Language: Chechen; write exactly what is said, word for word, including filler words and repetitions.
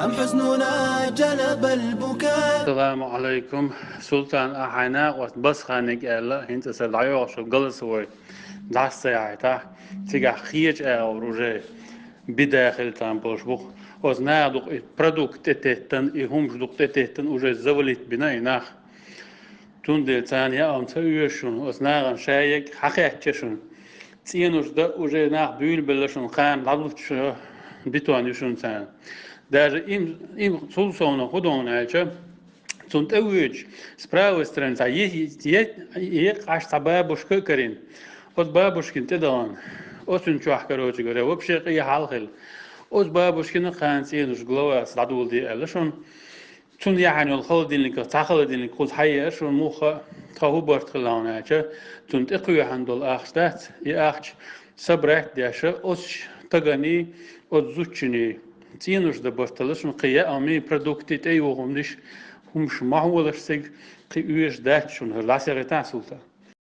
أم حزننا جلب البكاء. Саламу алейкум. Султан, ахьа хьайна оцу басханиг аьлла, хӀинца аса дӀайогӀуш шу голосовой дӀаса ца яхьийтахь, цигахь хеча агӀор уже бидахила там болуш бу. Оцу наха дукха и продукт тӀететтан, и хӀумаш дукха тӀететтан уже завалить бина и нах. Цундела царна яа ца оьшу шуна, оцу нахана ша ерг хьакхаьчча шуна. ЦӀенош дан уже нах буьйлабелла шуна, кхана дӀадуттуш битон ю шуна царна. Даже им, им цул совнаха хӀун ду аьлча, цунна тӀе воьдуш, с правой стороны цхьа е-, е-, е-, еккъаш цхьа бабушка а карийна. Оцу бабушкина тӀе дахана. Оцунна чохь, короче говоря, вообще къе хьал хилла. Оцу бабушкина кхана цӀенош главас дӀадоладе аьлла шуна. Цунна яхьана йолу холодильниках цхьа холодильник кхуза хьаеа шуна муха, тхан хӀун барт хилла аьлча, цунна тӀекхоьхьана долу ахча дац, и ахча собрать деш оцу стаганий, оцу зудчуний, цӀенош дан барт хилла шуна, кхин яа хӀумий, продукты, тӀеюхурш, хӀумаш ма хьолаш цига, кхин оьшуш дац шуна хӀара, дӀасаярхӀийтахь, Султан.